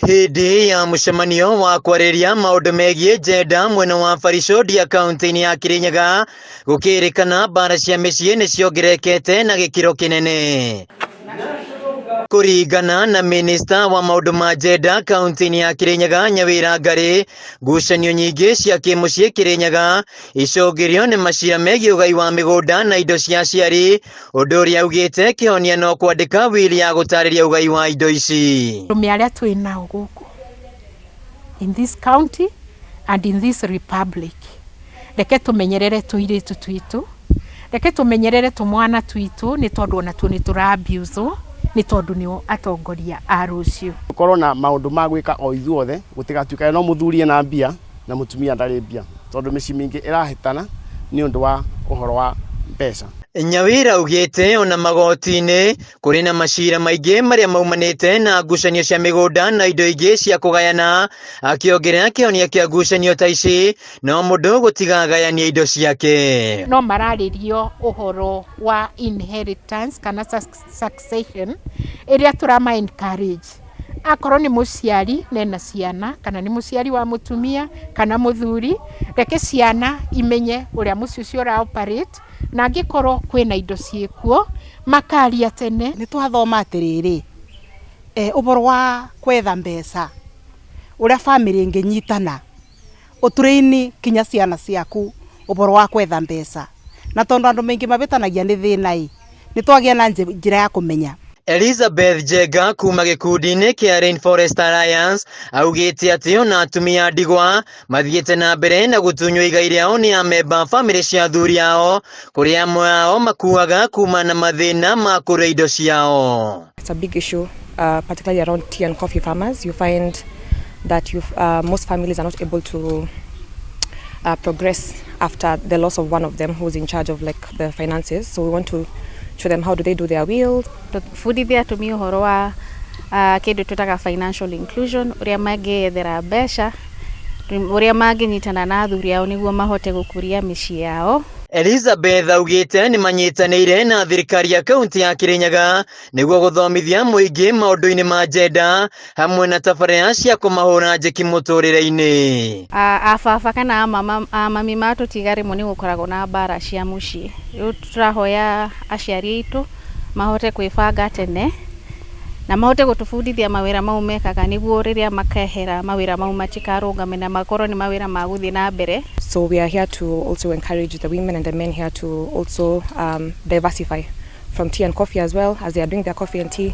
Hĩndĩ ya mũcemanio wa kwarĩrĩria maũndũ megiĩ gender mwena wa Barisondia kaunti-inĩ ya Kirinyaga, gũkĩrĩkana mbara cia mĩciĩ nĩ ciongererekete na gĩkĩro kĩnene. Kũringana na minista wa maũndũ ma gender kaunti-inĩ ya Kirinyaga, Nyawĩra Ngarĩ, ngucanio nyingĩ cia kĩmũciĩ Kirinyaga icũngĩrĩrio nĩ macira megiĩ ũgai wa mĩgũnda na indo cia aciari, ũndũ ũrĩa augĩte kĩhonia no kwandĩka will ya gũtarĩria ũgai wa indo ici. Arũme arĩa twĩ nao gũkũ in this county and in this republic, reke tũmenyerere tũirĩtu twitũ, reke tũmenyerere tũmwana twitũ, nĩ tondũ onatuo nĩ tũra abuse, nĩ tondũ nĩo atongoria a rũciũ. Tũkorwo na maũndũ ma gwĩka o ithuothe, gũtigatuĩke no mũthuri ena mbia na mũtumia ndarĩ mbia, tondũ mĩciĩ mĩingĩ ĩrahĩtana nĩ ũndũ wa ũhoro wa mbeca. Nyawĩra augĩte ona magoti-inĩ kũrĩ na macira maingĩ marĩa maumanĩte na ngucanio cia mĩgũnda na indo ingĩ cia kũgayana, akĩongerera kĩhonia kĩa ngucanio ta ici no mũndũ gũtigagayania indo ciake. No mararĩrio ũhoro wa inheritance kana succession ĩrĩa tũrama encourage, akorwo nĩ mũciari nena ciana, kana nĩ mũciari wa mũtumia kana mũthuri, reke ciana imenye ũrĩa mũciĩ ũcio ũra operate, na angĩkorwo kwĩna indo ciĩkuo makaria tene. Nĩ twathoma atĩrĩrĩ, ũhoro wa kwetha mbeca, ũrĩa family ĩngĩnyitana ũtũrĩini kinya ciana ciaku, ũhoro wa kwetha mbeca, na tondũ andũ maingĩ mabĩtanagia nĩ thĩna ĩ, nĩ twagĩa na njĩra ya kũmenya. Elizabeth Njenga kuma gĩkundi-inĩ kĩa Rainforest Alliance augĩte atĩ ona atumia a ndigwa mathiĩte na mbere na gũtunywo igai rĩao nĩ amemba bamĩrĩ cia athuri ao, kũrĩa amwe ao makuaga kuma na mathĩna ma kũrĩa indo ciao. It's a big issue, particularly around tea and coffee farmers. You find that most families are not able to progress after the loss of one of them who's in charge of, like, the finances. So we want to show them how do they do their wills. Tũbundithie atumia ũhoro wa kĩndũ twĩtaga financial inclusion, ũrĩa mangĩyethera mbeca, ũrĩa mangĩnyitana na athuri ao nĩguo mahote gũkũria mĩciĩ yao. Elizabeth augĩte nĩ manyitanĩire na thirikari ya kaunti ya Kirinyaga nĩguo gũthomithia mũingĩ maũndũ-inĩ ma gender hamwe na tabarĩra cia kũmahũra njeki mũtũrĩre-inĩ. Ababa kana amama amami matũtiga, rĩmwe nĩ gũkoragwo na mbara cia mũciĩ. Rĩu tũrahoya aciari aitũ mahote kwĩbanga tene na mahote gũtũbundithia mawĩra mau mekaga, nĩguo rĩrĩa makehera mawĩra mau matikarũgame na makorwo nĩ mawĩra ma gũthiĩ na mbere. So we are here to also encourage the women and the men here to also diversify from tea and coffee as well. As they are doing their coffee and tea,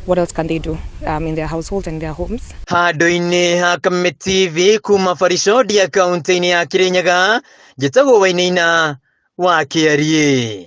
what else can they do in their households and their homes? Handũ-inĩ ha Kameme TV kuma Barisondia kaunti-inĩ ya Kirinyaga, njĩtagwo Wainaina wa Kĩariĩ.